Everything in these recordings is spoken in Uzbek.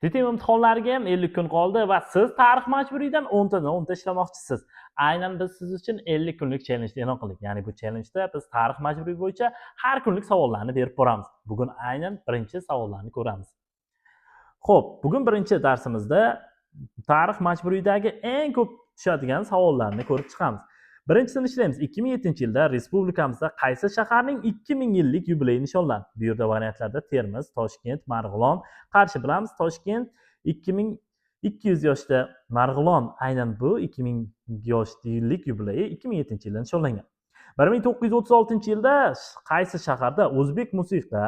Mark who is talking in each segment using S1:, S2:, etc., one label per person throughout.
S1: DTM imtihonlariga ham 50 kun qoldi va siz tarix majburiydan 10 tadan 10 ta ishlamoqchisiz. Aynan biz siz uchun 50 kunlik challenge e'lon qildik. Ya'ni bu challenge'da biz tarix majburiy bo'yicha har kunlik savollarni berib boramiz. Bugun aynan birinchi savollarni ko'ramiz. Xo'p, bugun birinchi darsimizda tarix majburiydagi eng ko'p tushadigan savollarni ko'rib chiqamiz. Birinchisini ishlaymiz. 2007-yilda respublikamizda qaysi shaharning 2000 yillik yubileyi nishonlandi? Bu yerda variantlarda Termiz, Toshkent, Marg'ilon. Qarshi bilamiz, Toshkent 2200 yoshda, Marg'ilon aynan bu 2000 yosh yillik yubileyi 2007-yilda nishonlangan. 1936-yilda qaysi shaharda o'zbek musiqa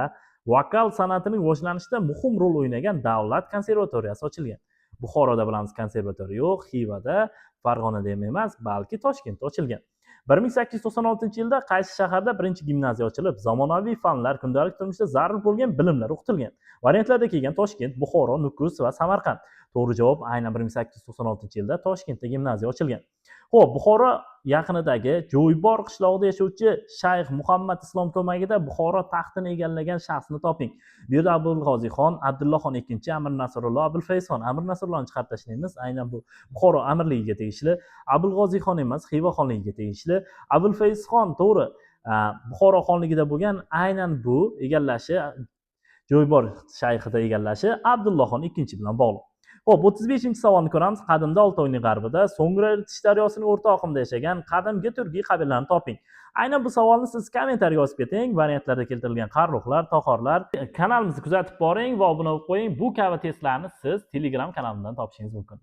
S1: vokal san'atining rivojlanishida muhim rol o'ynagan davlat konservatoriyasi ochilgan? Buxoroda bilamiz, konservatoriya yo'q, Xivada, Farg'onada ham emas, balki Toshkentda ochilgan. 1896-yilda qaysi shaharda birinchi gimnaziya ochilib, zamonaviy fanlar, kundalik turmushda zarur bo'lgan bilimlar o'qitilgan? Variantlarda kelgan Toshkent, Buxoro, Nukus va Samarqand. To'g'ri javob aynan 1896-yilda Toshkentda gimnaziya ochilgan. Xo'p, Buxoro yaqinidagi Jo'ybor qishlog'ida yashovchi Shayx Muhammad Islom ko'magida Buxoro taxtini egallagan shaxsni toping. Bu yerda Abulg'oziyxon, Abdullaxon II, Amir Nasrullo, Abulfayzxon. Amir Nasrulloni chiqarib tashlaymiz. Aynan bu Buxoro amirligiga tegishli. Abulg'oziyxon emas, Xiva xonligiga tegishli. Abulfayzxon to'g'ri, Buxoro xonligida bo'lgan, aynan bu egallashi Jo'ybor shayxida egallashi Abdullohxon II bilan bog'liq. Xo'p, 35-savolni ko'ramiz. Qadimda Oltoyning g'arbida, so'ngra Irtish daryosining o'rta oqimida yashagan qadimgi turkiy qabilalarni toping. Aynan bu savolni siz kommentariyga yozib keting. Variantlarda keltirilgan qarluqlar, toxorlar. Kanalimizni kuzatib boring va obuna bo'lib qo'ying. Bu kabi testlarni siz Telegram kanalimdan topishingiz mumkin.